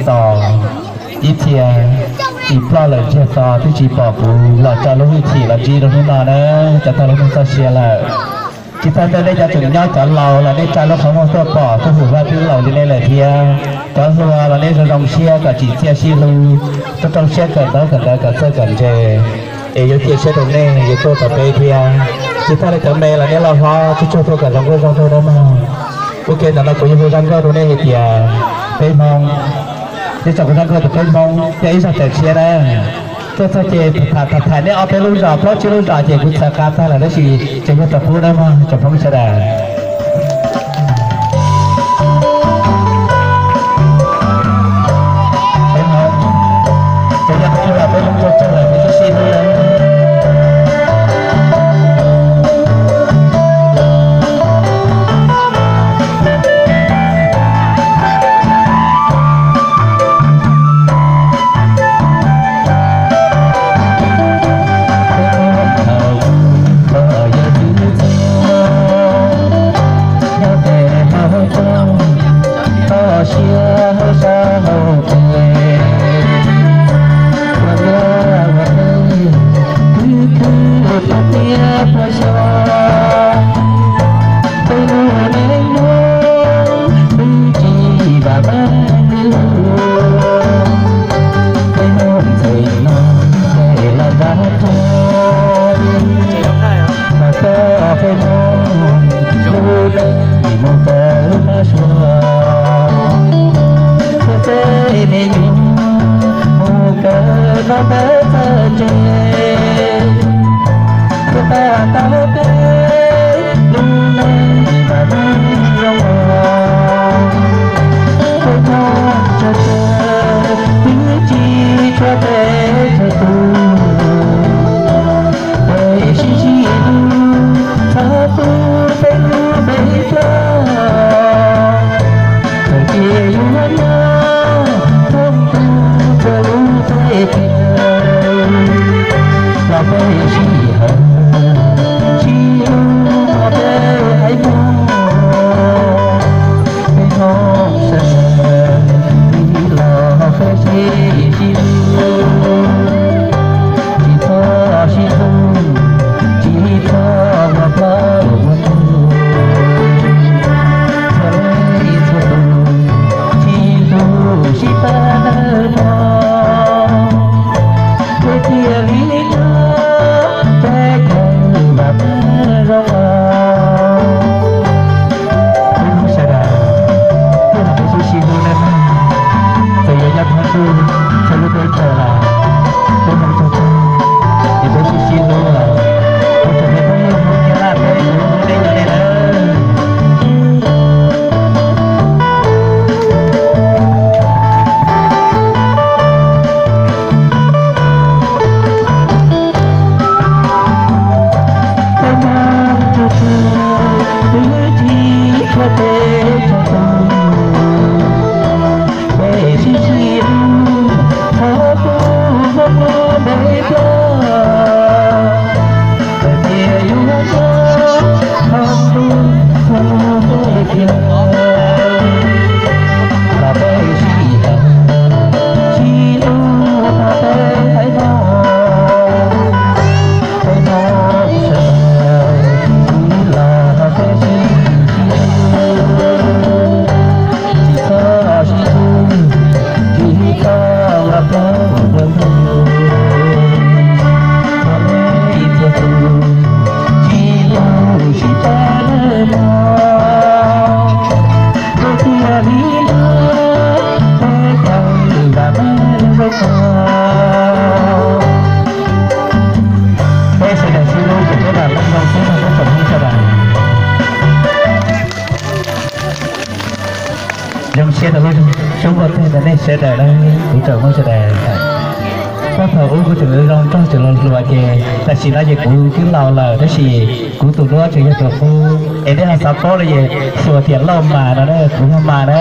tos ib txhia, tim ploj lawm ntsiag to twb tsis pom kuv los tso lub hwj chim los ntsib rau hnub no na, cov tag lub neej txoj sia lawm. Tsis tag ntawd nej cov tseem nyob cov laus los nej tsa lub qhov muag tuaj pom tuaj hu ua twb laus li nej lawm thiab. Cov hluas los nej zoo zoo siab kom tsim txiaj sib hlub, rau rau siab kawm ntaub kawm ntawv kom txawj kom ntse, es yuav cia siab rau nej yuav tuaj tos peb thiab. Tsis tag li cov me los nej loj hlob tsuag tsuag tuaj kom zoo nkauj zoo nraug nawb mog. Ua ke ntawm no kuv yuav hu zaj nkauj rau nej hais tias peb Hmoob, nej tso kuv zaj nkauj tias peb Hmoob yog ib zaj tawm tshiab na. Tuaj txog ces tham tham nej ob peb lub zos plaub tsib lub zos ces kuv txhawv qab tag lawm tab sis tseem yog tau pub nawb mog tsoom Hmoob sawv daws. Peb Hmoob, ces yog peb lub zos peb Hmoob tuaj txog lawm peb twb sib hlub lawm. Sawv daws, peb sib sib hlub nawb, txawm yuav nyob thoob ntuj txhua lub teb chaws los peb Hmoob txhua txhua, ces peb sib sib hlub los ua tsaug nej phooj ywg Hmoob Nyab Laj peb hlub nej cov nej nawb. Peb sawv daws sib hlub ces peb vam meej mom xwb no peb tsoom Hmoob sawv daws. Zoo siab rau lub xyoo ua tag ntawm nej sawv daws na, kuv tsoom Hmoob sawv daws. Puag thaum ub kuv tseem zoo nraug tseem hluas hluas ces tam sim no ces kuv twb laus lawm tab sis kuv tus duab tseem yog tus qub es nej ho xav paub li es xyuas tias Lauj Mas no na, kuv yog Mas na.